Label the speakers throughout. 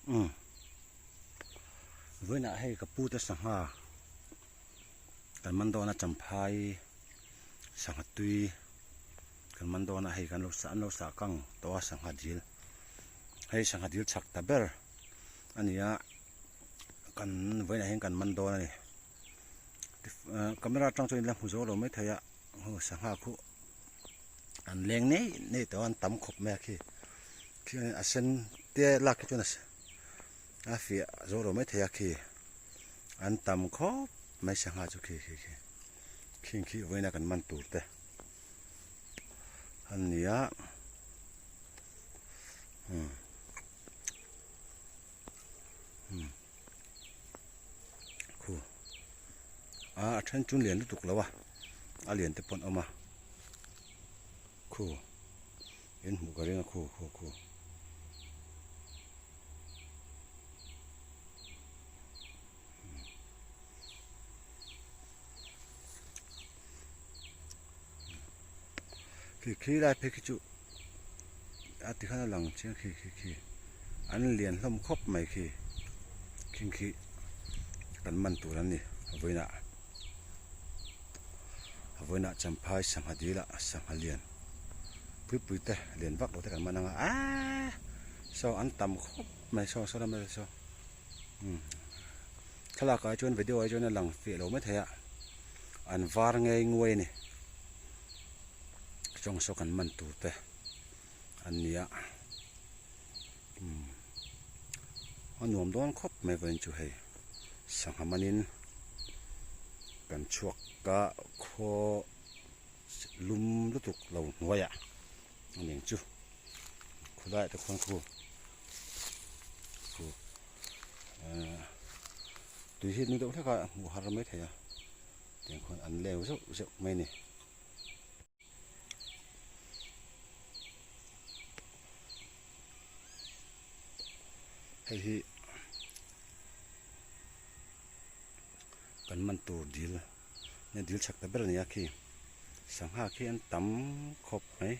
Speaker 1: Umm vawiinah hei ka pute sangha kan man dawn a champhai sangha tui kan man dawn a hei kan lo sah an lo sah kang tawh a sangha dil hei sangha dil chak ta ber a ni a kan vawiinah hian kan man dawn a ni camera atang chuan in la hmu zo lo maithei a sangha khu. An leng nei nei tawh a an tam khawp mai a khi khian a sen te lak hi chuan a fiah zo lo maithei a khi an tam khawp mai sangha chu khi khi khi khing khi vawiin a kan man tur te an ni a umm umm khu a a then chu lian lutuk lo a a lian te pawh an awm a khu in hmuh ka ring a khu khu khu. Khi khi lai phei khi chu a ti khan a lang chiang khi khi khi an lian hlawm khawp mai khi khing khi kan man tur an ni a vawiinah a vawiinah champhai sangha dil ah sangha lian pui pui te lian vak lo te kan man ang a aaa saw an tam khawp mai saw saw lam ah saw umm thlalak ah chuan video ah chuan a lang fiah lo maithei a an var ngei nguai a ni. Chawng saw kan man tur te an ni a umm a nuam dawn khawp mai vawiin chu hei sangha manin kan chhuak a khaw lum lutuk lo hnuaiah a ning chu khawlaiah te khuan khu khu ahh tui hi ni deuh hlek a hmuh har maithei a tiang khuan an leu zeuh zeuh mai a ni. Hei hi kan man tur dil nge dil chak ta ber a ni a khi sangha khi an tam khawp mai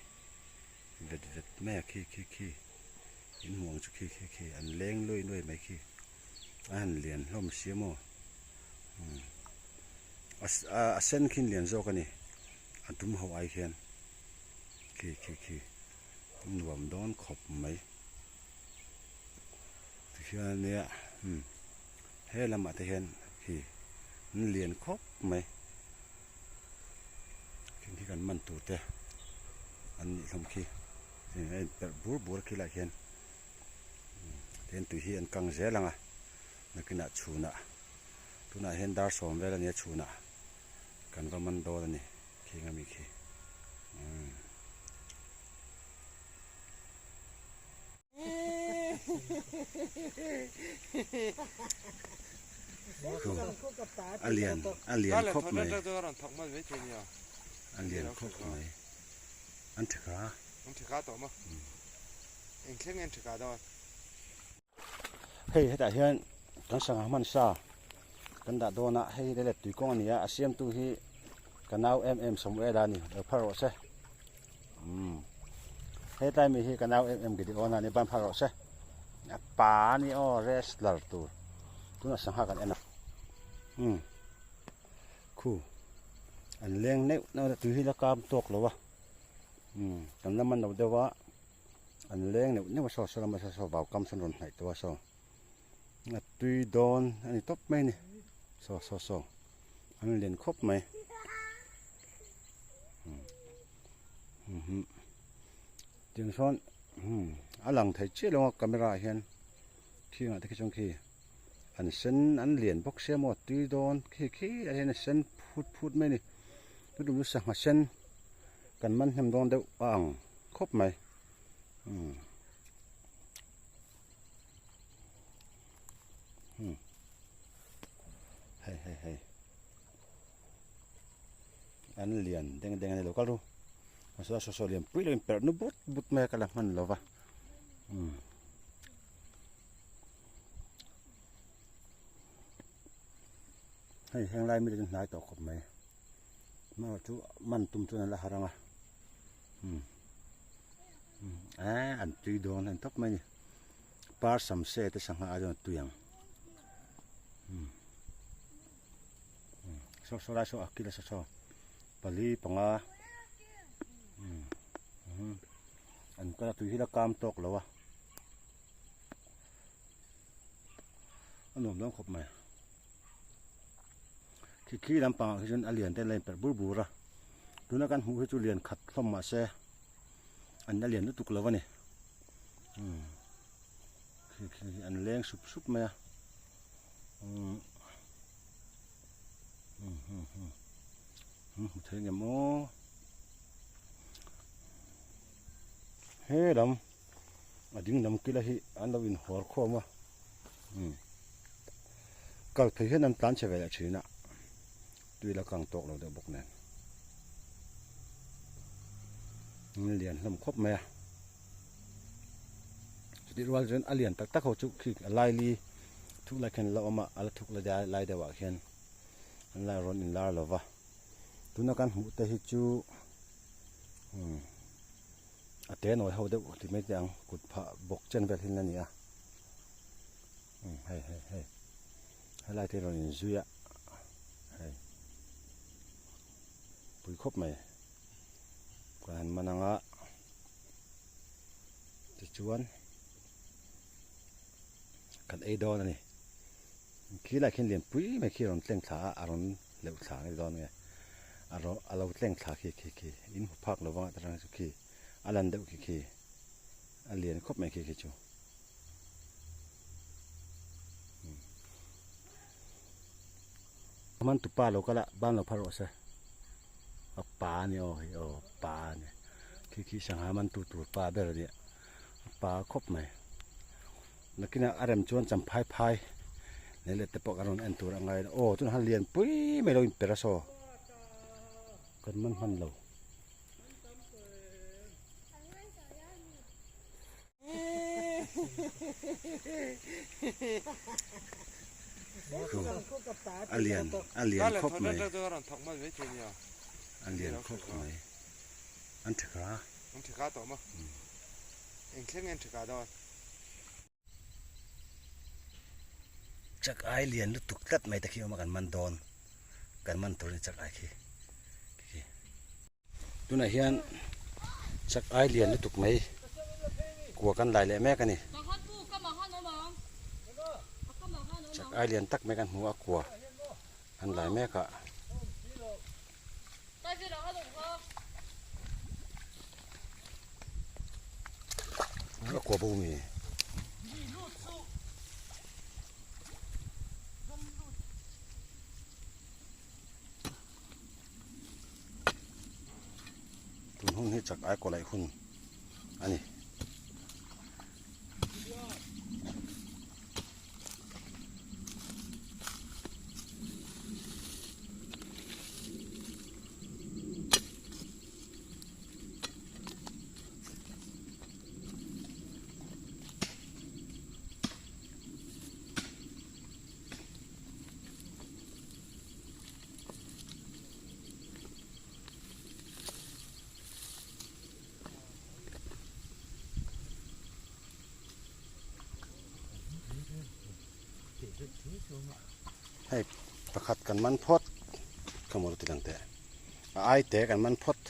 Speaker 1: vet vet mai a khi khi khi in hmuh ang chu khi khi khi an leng luai luai mai khi a han lian hlawm si maw a sen khi lian zawk a ni a dum ho ai khian khi khi khi nuam dawn khawp mai tikhian ania umm he lamah te hian khi an lian khawp mai khing khi kan man tur te an nih hlawm khi a inperh bur bur a khilaiah khian. Tin tui hi an kang zel ang a nakinah chhunah tunah hian dar sawm vel a nia chhunah kan va man dawn a ni khing ami khi umm. A lian a lian khawp mai a lian khawp mai an thika.
Speaker 2: An thika tawh maw? Eng thleng nge an thika dawn?
Speaker 1: Hei hetah hian kan sangha hman sa kan dah dawn a hei hi let tui kawng a ni a a siamtu hi ka nau em em Samuel a ni lo phar rawh se umm hetlai mi hi ka nau em em Gideon a ni ban phar rawh se a pa a ni aw wrestler tur tunah sangha kan en a umm khu an leng neuh neuh a tui hi la kam tawk lo a. Umm kan la man lo deuh a an leng neuh neuh a saw saw lama saw saw vau kam sawn rawn hnaih tawh a saw a tui dawn a ni tawp mai a ni saw saw saw an lian khawp mai umm tiang sawn umm a lang thei chiah lo a camera ah hian khingah te khi chuan khi an sen an lian bawk sia maw tui dawn khi khi ah hian a sen phut phut mai a ni chutum chu sangha sen. Kan man hnem dawn deuh a ang khawp mai umm umm hei hei hei an lian deng deng a ni lo kal ru mahse saw saw lian pui lo in perh nu but but mai a ka la hman lo va umm hei heng lai mi te chu hnai tawh khawp mai. Hmangaih chu man tum chuan an la har ang a umm eh an tui dawn a ni tawp mai a ni. Par samse te sangha ai chuan a tui ang. Umm saw saw lai saw a kil a saw saw pali panga umm an kal a tui hi la kam tawk lo a a nuam dawn khawp mai khi khi lampang ah khi chuan a lian te an la inperh bur bur a tuna kan hmuh hi chu lian khat hlawm mahse an la lian lutuk lo a ni umm khi khi hi an leng sup sup mai a umm umm hmm hmm hmu thei ngem aw he lam a ding lam kila hi an lo inhawr khawm a umm kal phei hian an tlan chhe ve leh thin a tui la kang tawk lo deuh bawk nen an lian hlawm khawp mai a chutih rual chuan a lian tak tak ho chu khi a laili thuk lai khian a la awm a a la thuk lai deuh ah khian an la rawn inlar lo va tuna kan hmuh te hi chu umm a te nawi ho deuh ti mai teh ang kut phah bawk chen vel hi an la ni a umm hei hei hei helai te rawn inzui a hei pui khawp mai kan han man ang a tichuan kan ei dawn a ni khi lai khian lian pui mai khi a rawn tleng thla a a rawn leuh thla a ni dawn nge a rawn a lo tleng thla khi khi khi in hmu phak lo vang a ta chu khi a lan deuh khi khi a lian khawp mai khi khi chu. Man tupa lo kal a ban lo phar rawh se a pa a ni aw hei aw pa a ni khi khi sangha man tu tur pa ber a nia a pa khawp mai nakinah a rem chuan champhai phai leh leh te pawh kan rawn en tur a ngai a aw tunah hian lian pui mai lo inper a saw kan man hman lo. A lian a lian khawp mai a lian khawp mai an theka
Speaker 2: an theka tawh maw eng thleng nge an theka dawn
Speaker 1: chak ai lian lutuk tlat mai te khi awm a kan man dawn kan man tur a ni chak ai khi khi. Tunah hian chak ai lian lutuk mai kua kan lai leh mek a ni. Chak ai lian tak mai kan hmu a kua an lai mek a. A kua bo mi. Tun hun hi chak ai kaw laih hun a ni. Hei pakhat kan man phawt ka maw ti lang teh a ai te kan man phawt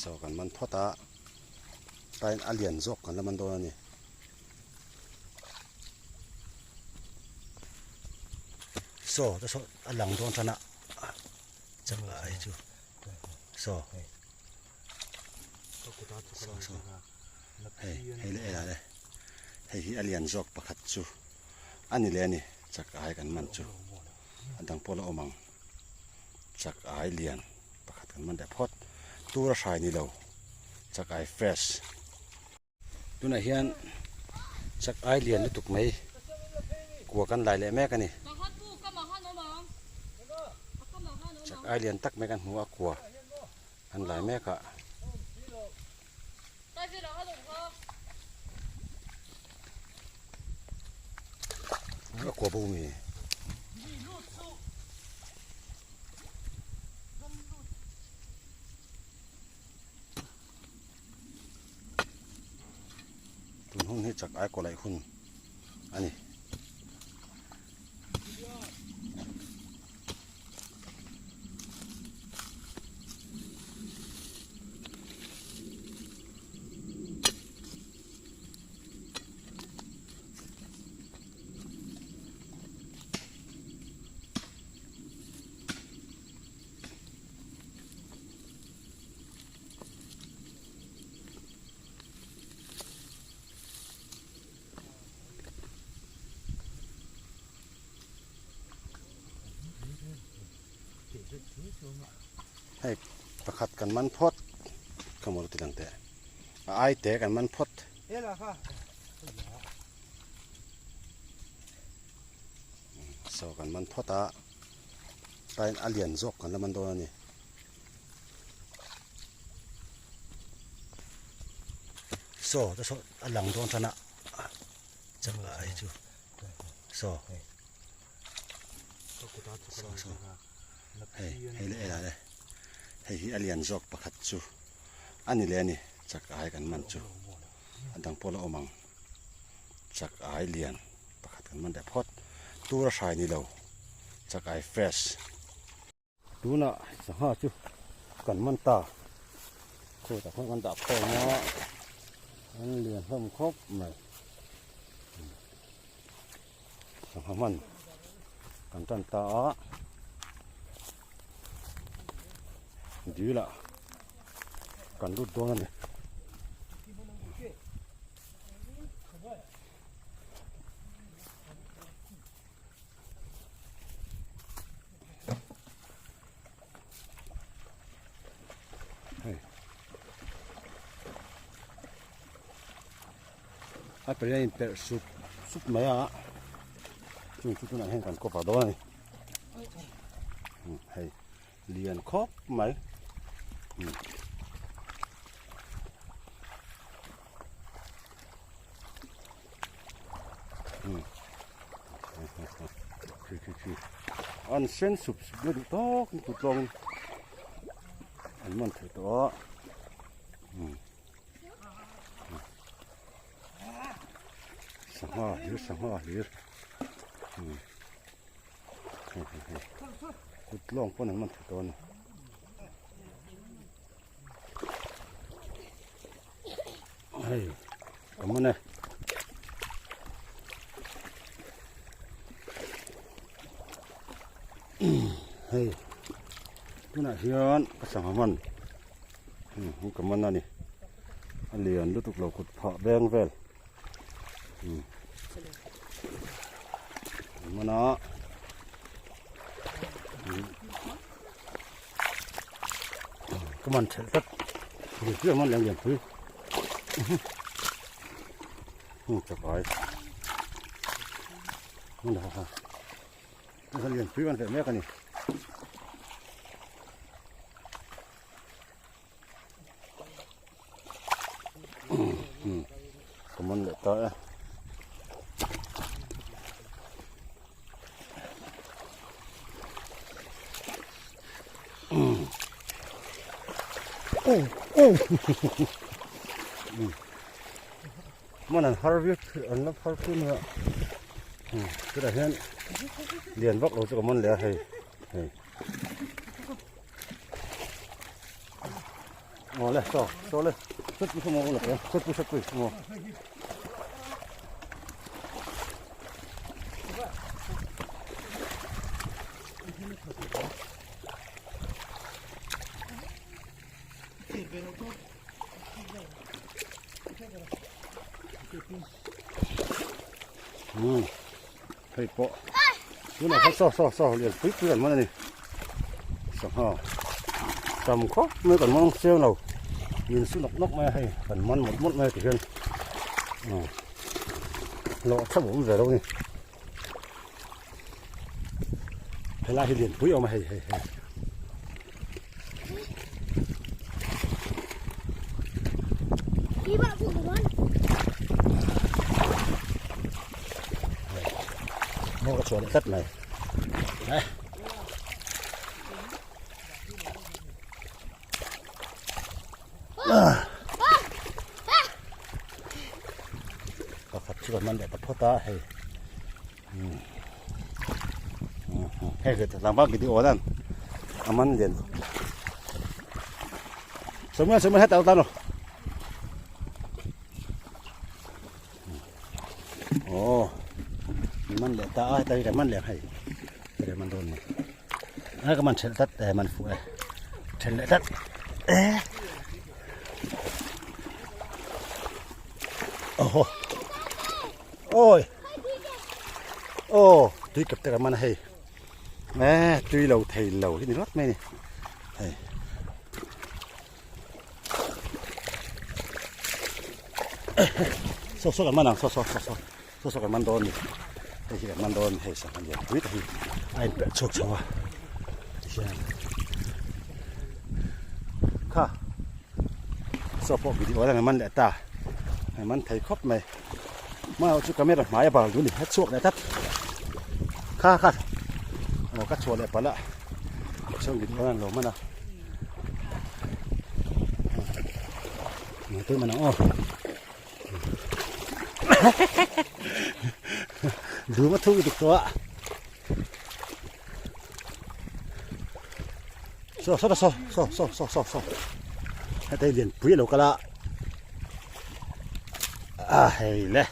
Speaker 1: saw kan man phawt a tain a lian zawk kan la man dawn a ni. Saw te saw a lang dawn tan a chak a hei chu saw saw saw hei hei leh ela le hei hi a lian zawk pakhat chu a ni leh a ni chak ai kan man chu a dang pawh la awm ang chak ai lian pakhat kan man leh phawt tur a hrai ni lo chak ai fresh. Tunah hian chak ai lian lutuk mai kua kan lai leh mek a ni. Chak ai lian tak mai kan hmu a kua an lai mek a. A kua bo mi. hun hi chak ai kaw laih hun a ni. Hei pakhat kan man phawt ka maw ti lang teh a ai te kan man phawt saw kan man phawt a tain a lian zawk kan la man dawn a ni. Saw te saw a lang dawn tan a changa ai chu saw saw saw hei hei leh ela le hei hi a lian zawk pakhat chu a ni leh a ni chak ai kan man chu a dang pawh la awm ang chak ai lian pakhat kan man leh phawt tur a hrai ni lo chak ai fresh. Tunah sangha chu kan man ta khawtah khan kan dah khawm a an lian hlawm khawp mai sangha hman kan tan ta a dil ah kan lut dawn a ni. A per hian in perh sup sup mai a chung chu tunah hian kan cover dawn a ni hei lian khawp mai. An sen sup sup na duh tawk in kut lawng in an man thei tawh a sangha hlir sangha hlir kut lawng pawn an man thei tawh a ni. Hei ka man e. Hei tunah hian ka sangha man hi ka man a ni a lian lutuk lo kut phah beng vel ka man a. Ka man thelh tlat lui chiah man leng lian pui hung chakai hmun ha ha ha lian pui man veh mek a ni. Ka man leh ta e. Oh, oh. Man an har viau an la har pui mai a. Chutah hian lian vak lo chu ka man leh a hei hei. Aw le saw saw le sat pui saw maw la sat pui sat pui maw. Hei pawh tunah khan saw saw saw lian pui pui an man a ni sangha tam khawp mai kan man chiang lo min su nawk nawk mai a hei kan man mawlh mawlh mai a ti hian hlawh thap a awm ve lo a ni helai hi lian pui a awm a hei hei hei. Maw ka chhuah leh tlat mai. Eh. Ah. chu kan man leh ta phawt a hei hei ve tlangval gidi awl an a man lian sawmnga sawmnga hetah tan aw aw man leh ta a heta hi kan man leh hei hei man dawn ni a ka man thelh tlat e man fuh e thelh leh tlat e Oho. Oi. Oh, tui kap te ka man hei. Eh, tui lo thei lo hi ni rawt mai ni. Hei. So so kan man ang so so so so. So so kan man dawn ni. Hei hi kan man dawn hei sang an lian pui ta hi. A in perh chhuak chho a. Tihian. Kha. Saw pawh video a man leh ta a man thei khawp mai hma chu camera hmai a bal duh a ni a chhuak leh tlat kha kha aw ka chhuah leh palh a chuan video an lo man a tui man ang aw dum a thuk dik tawh a. Saw saw saw saw saw saw saw saw heta hi lian pui a lo kal a a hei le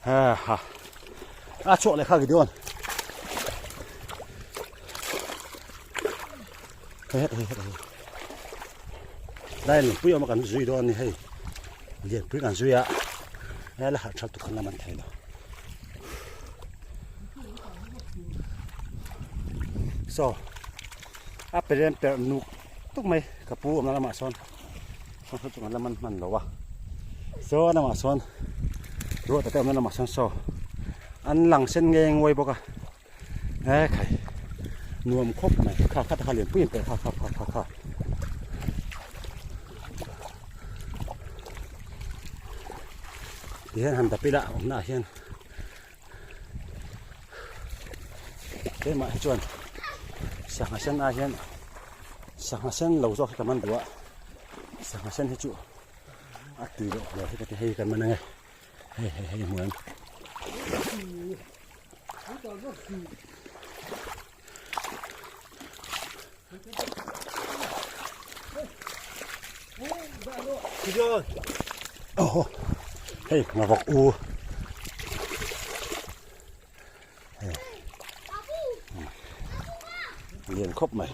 Speaker 1: ha ha a chhuak leh kha gideon hei heta hi heta hi lai lian pui awm a kan zui dawn a ni hei lian pui kan zui a he la harh tha lutuk khan la man thei lo. Saw a peren perh nuk tuk mai ka pu awmna lamah sawn saw saw chu kan la man hman lo a saw a lamah sawn ruah te awmna lamah sawn saw an lang sen nge nguai bawk a e khai nuam khawp mai kha kha takha lianpui in perh kha kha kha kha kha tihian han dap ila awmna ah hian. Keimah hi chuan sangha sen ai hian sangha sen lo zawk hi ka man duh a sangha sen hi chu a tui loh hmel hi ka ti hei kan man ange hei hei hei hmuh em. Hei ngavawk u hei lian khawp mai.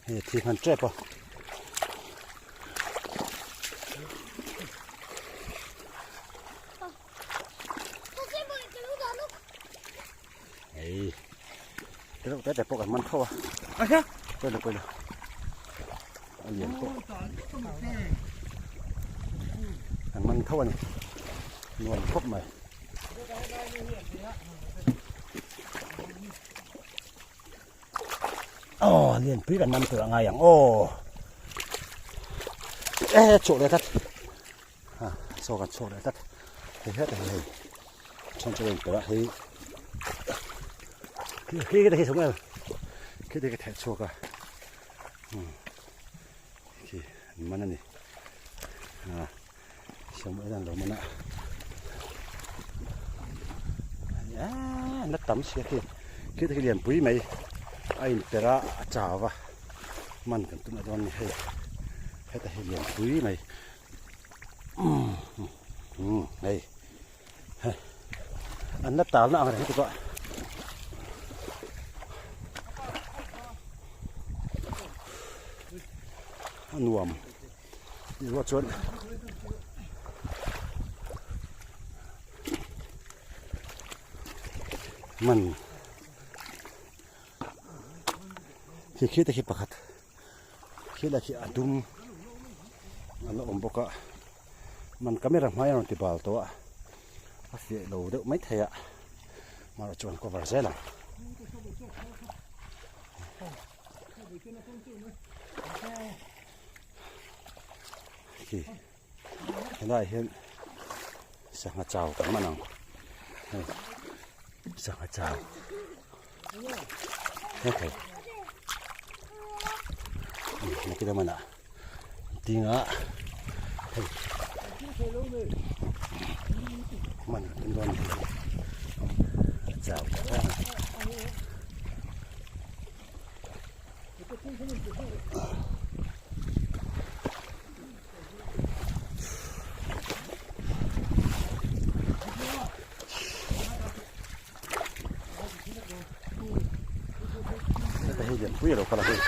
Speaker 1: Hei thi hman tep a. Hei te reuh te te pawh kan man tho a. Pawilo pawilo a lian pawh kan man tho a ni nuam khawp mai. Aw lianpui kan man tur a ngai ang aw e chhuak leh tlat ha saw kan chhuak leh tlat hei het hei hei chhan chu in perh a hei khi khi te khi sung em khi te khi theh chhuak a khi an man a ni a. Siam en an lo man a na tam sia khi khi te khi lian pui mai a in per a a chau a man kan tum a dawn ni hei heta hi lian pui mai umm hei hei an la tal na ang reng tuk a. A nuam. Tih ruah chuan man khi khi te khi pakhat khi lai khi a dum a la awm bawk a man camera hmai a rawn ti bal tawh a a fiah lo deuh mai thei a mahse chuan cover zel ang. Khi helaiah hian Sangha chau kan man ang hei sangha chau hei thei nakina mana tinga hei man kan dawn a chau ta Hei lian pui alo kal a hei.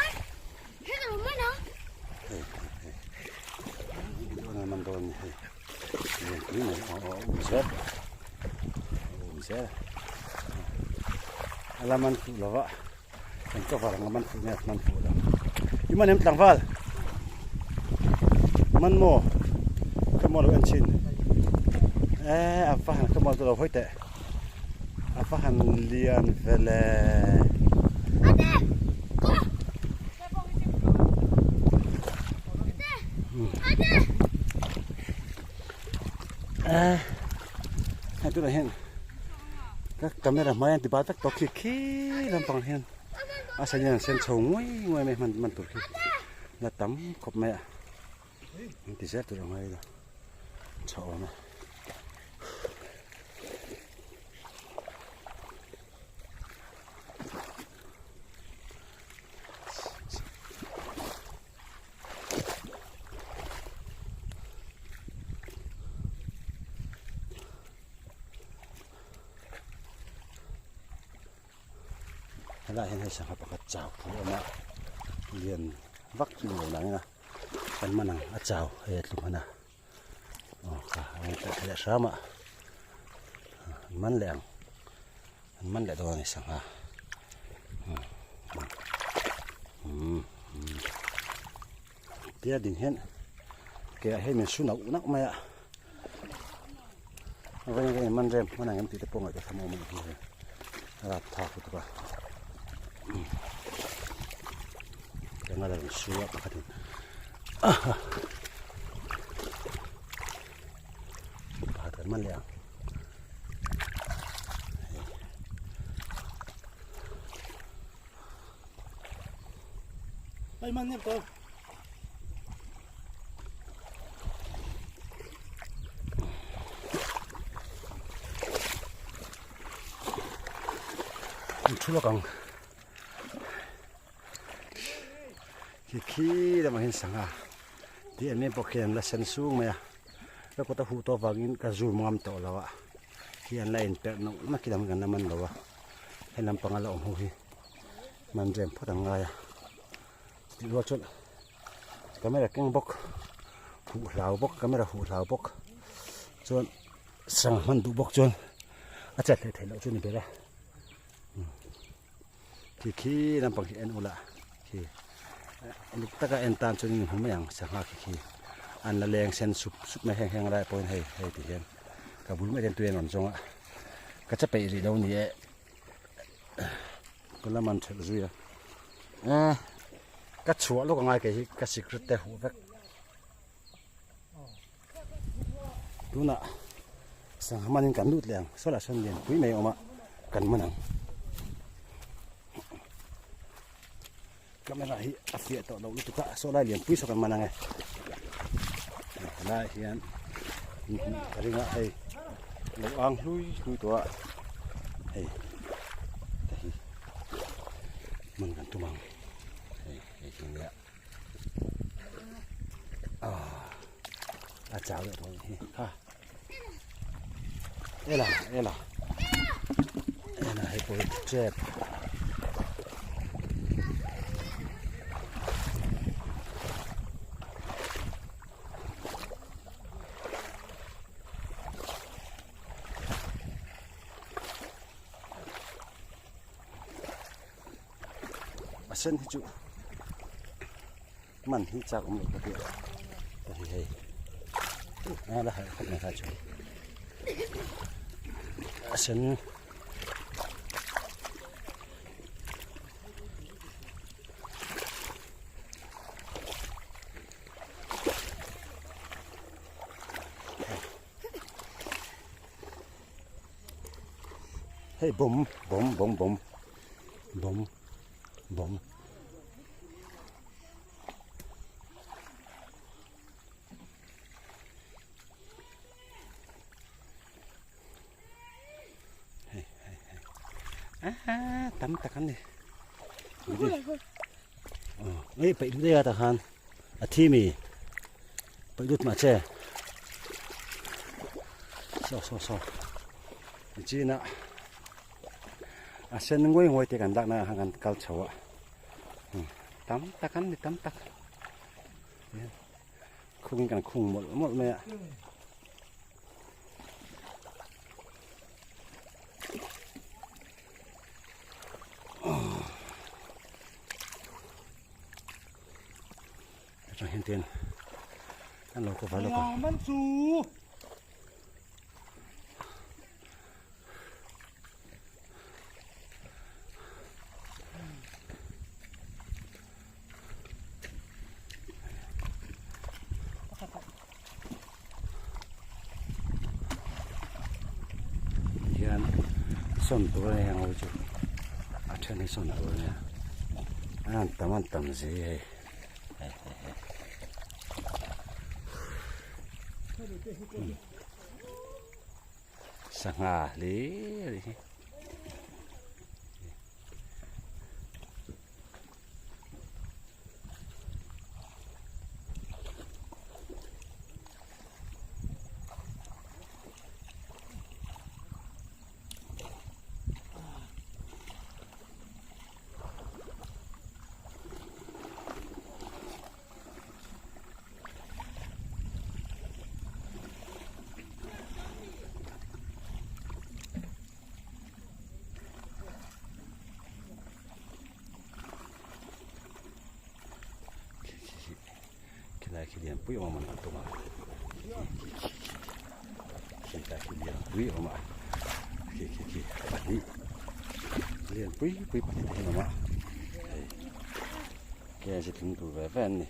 Speaker 1: Hei hei. Man dawn ni hei. Lian pui mai a um zel. Um zel. Ala man fuh lova. Kan cover ang a man fuh nge man fuh lo. I man em tlangval? Man maw? Ka maw lo en chin. Eh a va han ka maw chu lo hawi teh. A va han lian vele. Eh hei tunah hian ka camera hmai an ti bal vek tawh khi khi lampang hian a sen hian an sen chho nguai nguai mai hman hman tur khi la tam khawp mai a an ti zel tur ang ngai ila chho awm a. Helaiah hian hei sangha pakhat chau thu a awm a lian vak chu ni lo nangin a kan man ang a chau hei a tlu hman a aw kha a rawn tawlh thei leh hram a an man leh ang an man leh dawn a ni sangha umm tia ding hian ke ah hian min su nauh nauh mai a vawiin ka inman rem hman ang em tih te pawh ngaihtuah tham a awm a nih hi hei a rap thlak lutuk a eng a la rawn su a pakhatin pakhat kan man leh ang.
Speaker 3: Pai man nep to.
Speaker 1: Thu lawk ang. Khi khi lamah hian sangha tih an em pawh khian an la sen sung mai a. Ka kut a huh tawh avangin ka zoom ngam tawh lo a. Khi an la inperh nawk nawk khi dang kan la man lo a. Hei lampanga la awm ho hi man rem phawt ang ngai a tih rual chuan camera keng bawk huh hlau bawk camera huh hlau bawk chuan sang hman duh bawk chuan a chet hlei theih loh chu ni ber a khi khi lampang hi en ula khi uluk taka en tan chuan in hmu mai ang sangha khi khi an la leng sen sup sup mai heng heng lai pawhin hei hei ti hian ka bul mai ten tui an rawn zawng a ka che peih rih lo ni e. Ka la man thelh zui a eh ka chhuah lawk angai kei hi ka secret te huh vek tunah sangha manin kan lut leh ang sawlah sawn lian pui mai a awm a kan man ang camera hi a fiah tawh loh lutuk a saw lai lian pui saw kan man ang e helaiah hian ka ring a hei lo ang hlui hlui tawh a hei te hi man kan tum ang hei hei hi nia a chau leh tawh hi kha ela ela ela hei pawh hi tep a sen hi chu man hi chak awm loh ka ti a hei hei a la harh khawp mai kha chu a sen Hei bawm bawm bawm bawm bawm bawm. Hei hei hei ah tam tak an ni. Ei peih lut a takhan a thi mi peih lut mah che saw saw saw chin a a sen nguai nguai te kan lakna ah khan kan kal chho a tam tak an ni tam tak khungin kan khung mawlh mawlh mai a. Atang hian ten an lo cover lawk a.
Speaker 2: Man chu.
Speaker 1: Hian sawn tur a ni heng ho chu a then hi sawn tur a nia a an tam an tam zi hei hei hei hei sangha hlir hi. Khilai khi lian pui awm an tum a khi khi khi lian pui awm a khi khi khi pahnih lian pui pui pahnih te hi an awm a hei ke zet hlum tur ve ve an ni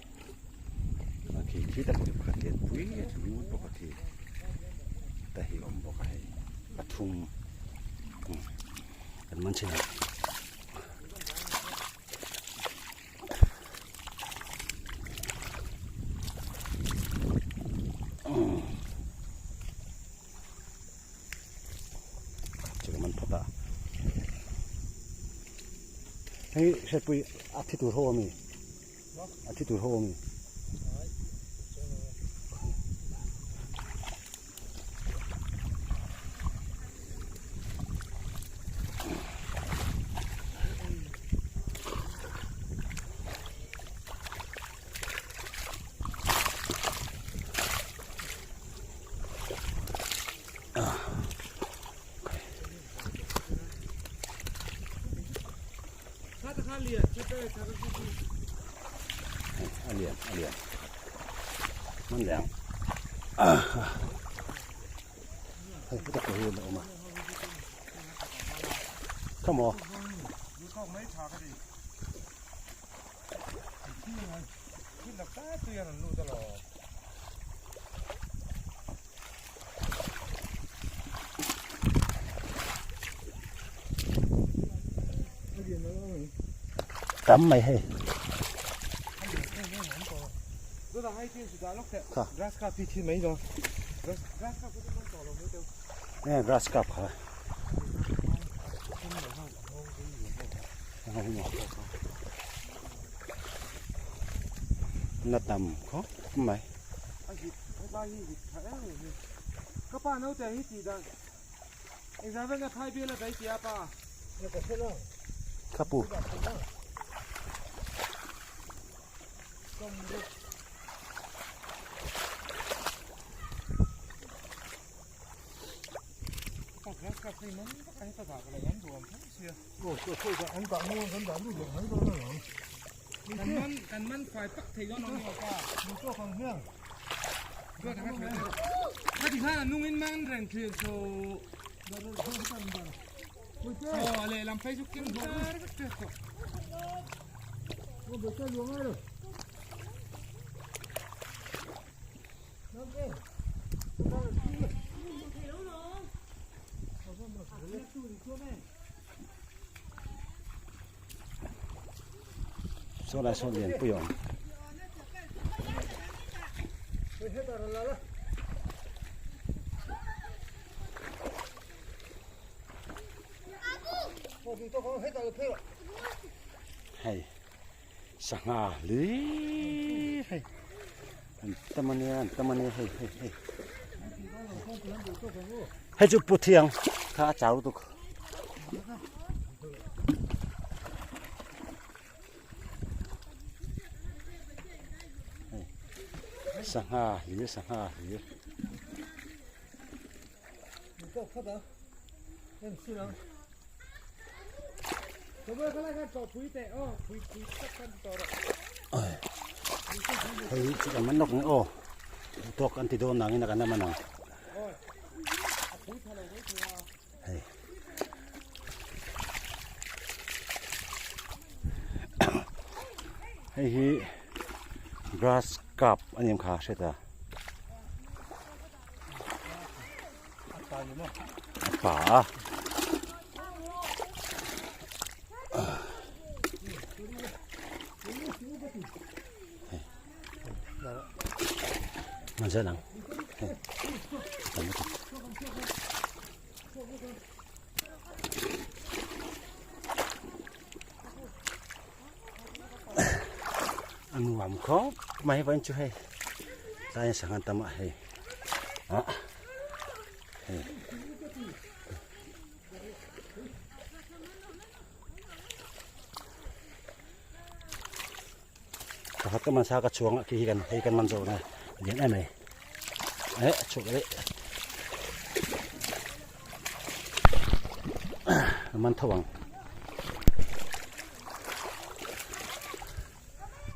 Speaker 1: a khi khi tak hi pakhat lian pui a tlung bawk a khi te hi awm bawk a hei pathum kan man chhin ang. Hei hriatpui a thi tur ho a mi a thi tur ho a mi. A lian a lian man leh ang hei heta pawh hi a la awm a come on. Tam mai hei. Kha. Nge grass cup kha. Na tam khawp mai.
Speaker 2: Ka pa naute hi tih dan engzah vek na phai bial a dai tia pa.
Speaker 1: Ka pu.
Speaker 2: Kan man fai pak thei dawn ang pa. Ka ti khan a nung in man reng thin so. Aw lehlam phei chu keng tar vek tep tawh.
Speaker 1: Saw lai saw lian pui a awm. Hei sangha hlir hei an tam ania an tam ania hei hei hei hei chu pu thiang kha a chau lutuk. Sangha hlir sangha hlir. Hei hi chu kan man lawk ang aw tawk an ti dawn nangin a kan la man ang hei hei hi grass cup a ni ang kha hriat a. A pa a. Man zel ang. Hei. Tam lutuk. A nuam khawp mai vawiin chu hei tlai sangha tam a hei ah hei pakhat ka man sa ka chuang a khi hi kan hei kan man zawh na lian em mai eh a chhuak leh a man tho ang.